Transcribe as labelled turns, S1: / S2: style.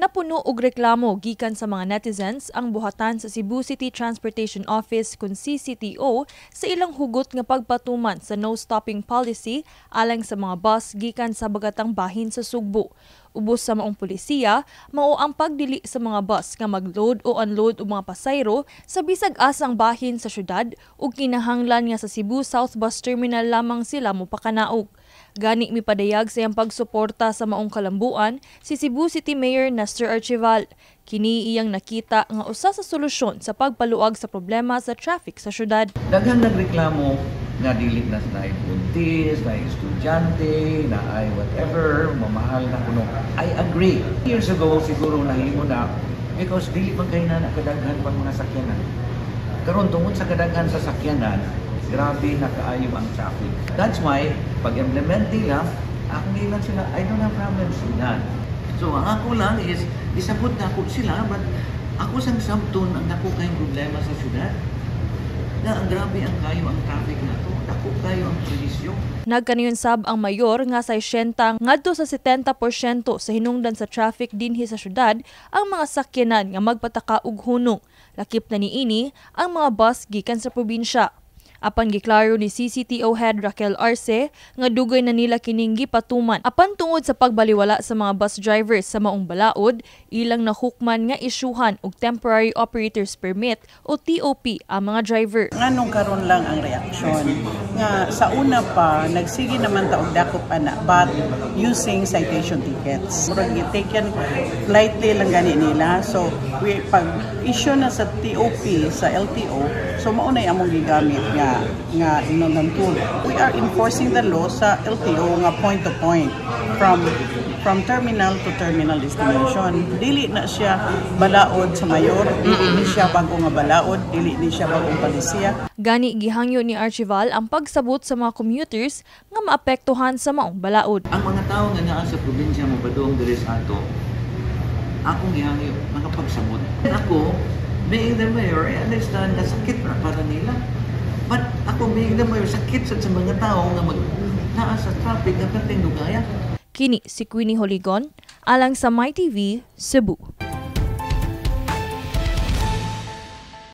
S1: Napuno og reklamo gikan sa mga netizens ang buhatan sa Cebu City Transportation Office kun CCTO sa ilang hugot nga pagpatuman sa no stopping policy alang sa mga bus gikan sa bagatang bahin sa Sugbo. Ubos sa maong polisiya, mao ang pagdili sa mga bus nga magload o unload og mga pasayro sa bisag asang bahin sa syudad ug kinahanglan nga sa Cebu South Bus Terminal lamang sila mopakanaog. Gani mipadayag sa iyang pagsuporta sa maong kalambuan si Cebu City Mayor Nestor Archival. Kini iyang nakita nga usa sa solusyon sa pagpaluag sa problema sa traffic sa syudad.
S2: Daghang nagreklamo nga dili na naay buntis, naay estudyante, naay whatever, mamahal na kuno. I agree. Years ago siguro nahimo na because dili man kay na kadaghan pang mga sakyanan. Karon, tungod sa kadaghan sa sakyanan, grabe na kaayo ang traffic. That's why pag-implement nila, akong giingon sila, I don't have problems with that. So ang ako lang is, isabot na ako sila, but ako sang sabton ang dako kayong problema sa syudad na ang grabe ang kayo ang traffic nato, dako kayo ang perwisyo.
S1: Nagkaniyon sab ang mayor nga sa 60 ngadto sa 70% sa hinungdan sa traffic dinhi sa syudad ang mga sakyanan nga magpataka og hunong. Lakip na niini ang mga bus gikan sa probinsya. Apan giklaro ni CCTO Head Raquel Arce nga dugay na nila kining gipatuman. Apan tungod sa pagbaliwala sa mga bus drivers sa maong balaod, ilang nahukman nga isyuhan og Temporary Operators Permit o TOP ang mga driver.
S3: Nganong karon lang ang reaksyon? Nga sa una pa, nagsige naman ta og dakop ana, but using citation tickets. Murag taken lightly lang gani nila. So we pag issue na sa TOP sa LTO, so mao na among gigamit nga ingnon tool. We are enforcing the law sa LTO nga point to point from terminal to terminal destination. Dili na siya balaod sa mayor, dili ni siya bago nga balaod, dili ni siya bagong palisiya.
S1: Gani gihangyo ni Archival ang pagsabot sa mga commuters nga maapektuhan sa maong balaod.
S2: Ang mga tao nga naa sa probinsya mo padung diri sa ato, akong gihangyo makapagsabot. Ako, being the mayor, I understand na sakit na para nila. But ako being the mayor, sakit sa mga tao nga mag naa sa traffic nga perting dugaya.
S1: Kini si Queenie Holigon, alang sa MyTV, Cebu.